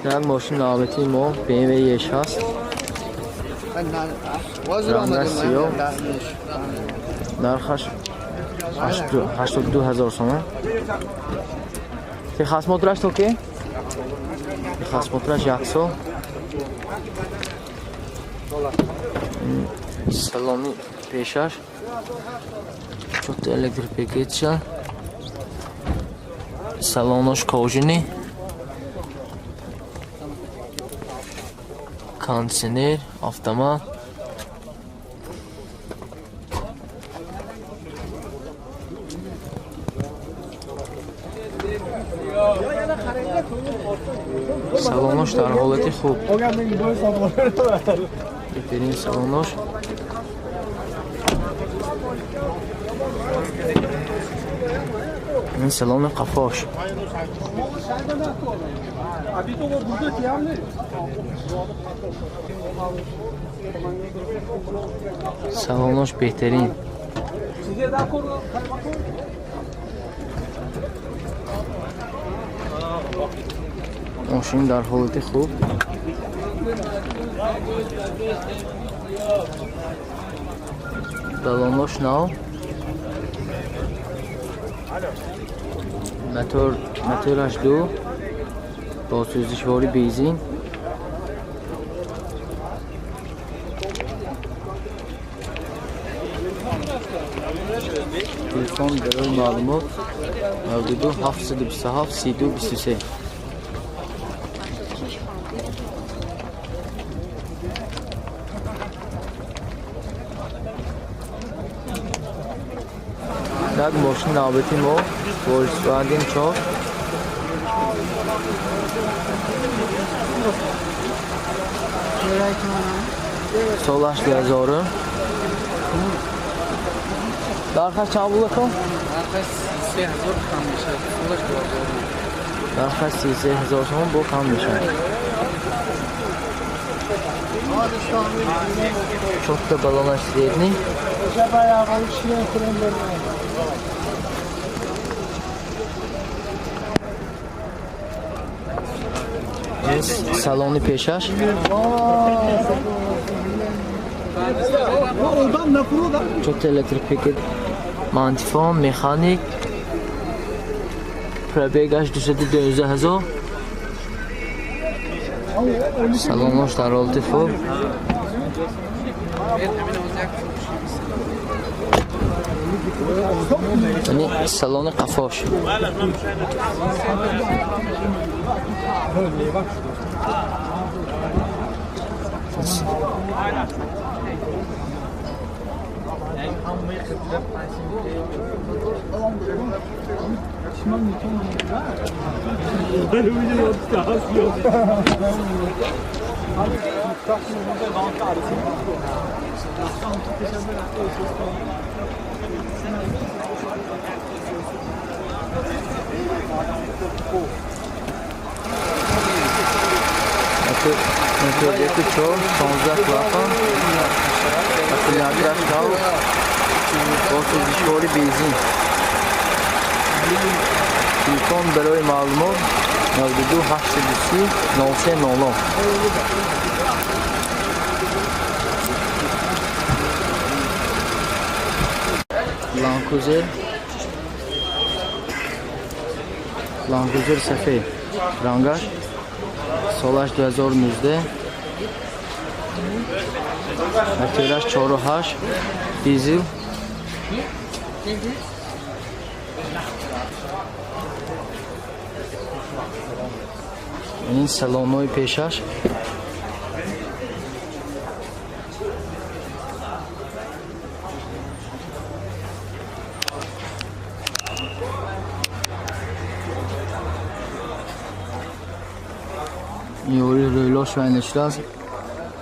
Як мошини навбатии мо BMW E6, рангаш сиёҳ, нархаш 82 ҳазор сомон. Техосмотраш то ки? Техосмотраш як сол. Салони пешаш чорта электропакетша, салонош кожаный, кондитсионер, автомат. Салонош дар ҳолати хуб, беҳтарин салонош. Ин салони қафош. Салонош беҳтарин. Мошин дар ҳолати хуб. Балонош нав. Мотораш ду, бо сӯзишвори бензин. Телефон барои маълумот 92 727 32 23. Як мошини навбати мо Volkswagen 4, солаш 2000. Нархаш чанд буд, ака? Нархаш 3000 кам мешавад. Солаш 2000. Нархаш 33 ҳазор сомон, бо кам мешавад. Чорта балонаш средний. Салони пешаш. Чорта электропакет, мантифон, механик. Пробегаш 212 ҳазор. Салонош дар ҳолати хуб. Яъни салони қафош. Мотор яку чор, 16 клапан, аккумулятораш нав, бо сӯзишвори бензин. Телефон барои маълумот 92 830 03 00. Ланкузер, Ланкузер сафед рангаш, солаш 2019, мотораш 4.8 дизел. Ин салонҳои пешаш. Ёри рӯйлош вайна шудааст.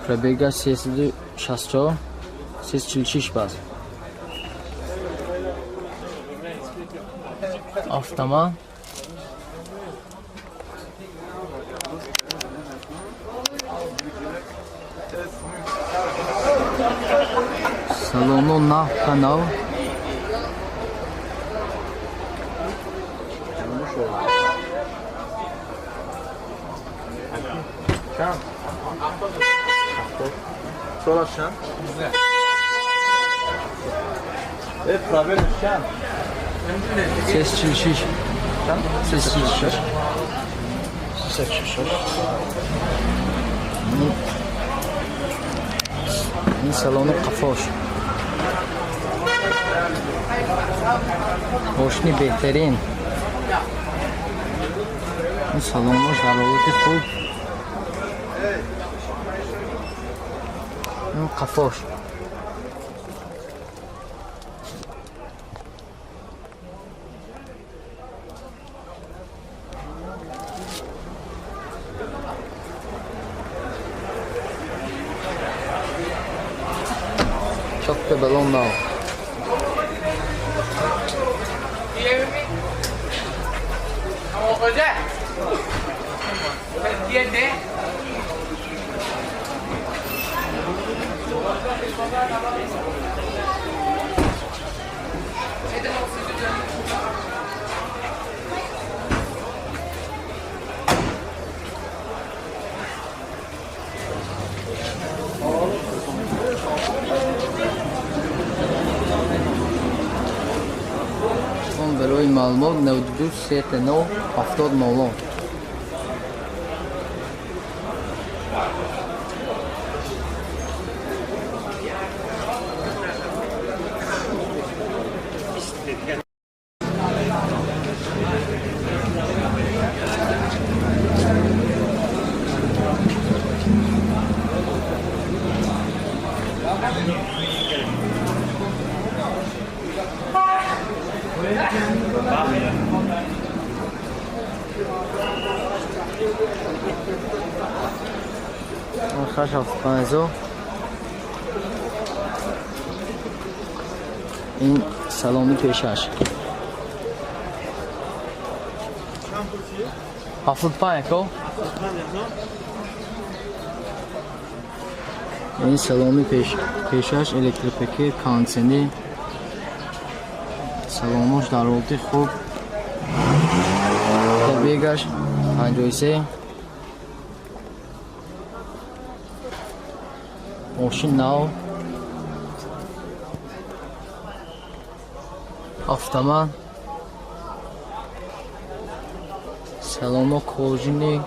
Пробегаш 364, 346 бас. Автомат. Салоно нав канал. Чанд? Солаш чанд? Пробелаш чанд? 346. Чанд? 346. 346. Ин салони қафош. Мошини беҳтарин. Ин салонош дар ҳолати хуб. Ин қафош. Чотта балон нав. Барои маълумот 92 39 70 00. Нархаш 75,000. Ин салони пешаш. 75 ко? Ин салони пешаш электропакет, кондитсионер. Салонош дар ҳолати хуб. Пробегаш 53. Мошин нав. Автомат. Салоно кожини.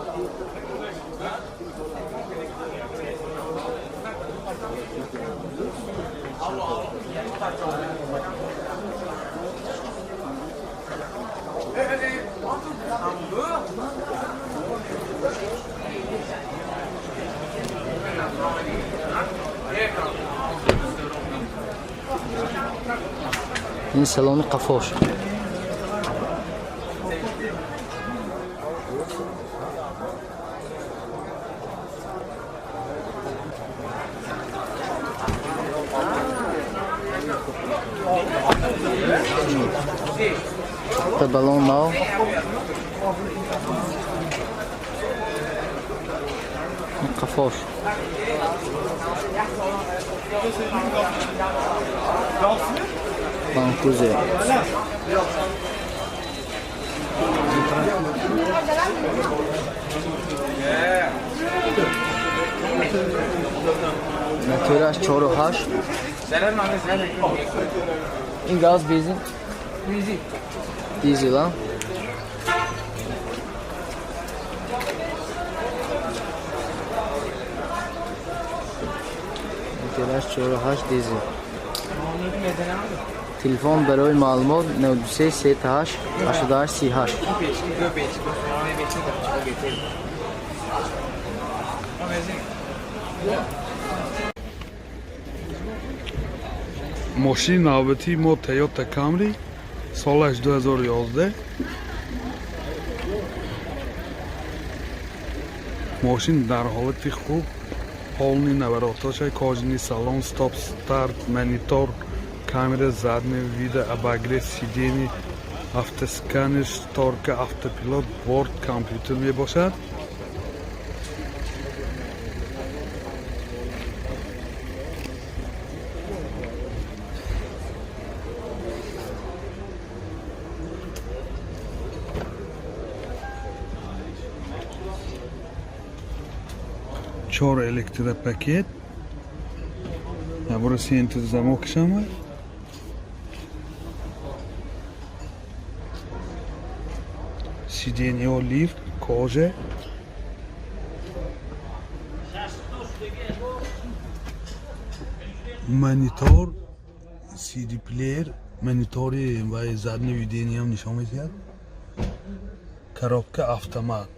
Ин салони қафош. Та балон нав. Қафош. Банкузе. Мотораш 4.8. Ин газ бензин? Дизел, а? Мотораш 4.8 дизел. Телефон барои маълумот 93 38 88 38. Мошини навбатии мо Toyota Camry солаш 2011. Мошин дар ҳолати хуб, полный навороташа, кожаный салон, стоп старт, монитор, камера заднего вида, обогрев сидений, автосканер, шторка, автопилот, борт компьютер мебошад. Чор электропакет, набори центр замокшама. Сиденье лифт, кожа. Монитор, CD плеер, монитори ва заднее видение ҳам нишон медиҳад. Коробка автомат.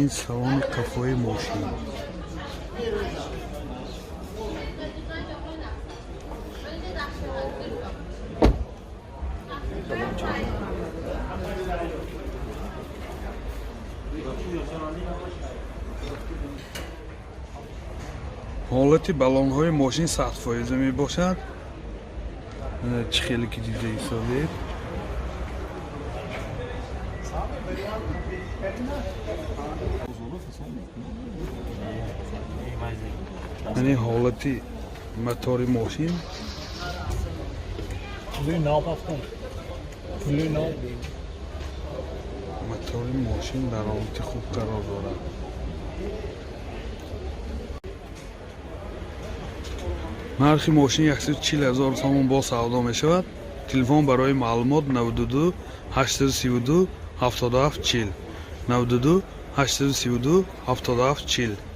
Ин салони қафои мошин. Ҳолати баллонҳои мошин 100 фоиза мебошад. Чӣ хеле ки дида истодед. Яъне ҳолати мотори мошин. Пули нав ҳафтон. Пули нав. Мотори мошин дар ҳолати хуб қарор дорад. Нархи мошин 140 ҳазор сомон, бо савдо мешавад. Телефон барои маълумот: 92 832 77 40, 92 832 77 40.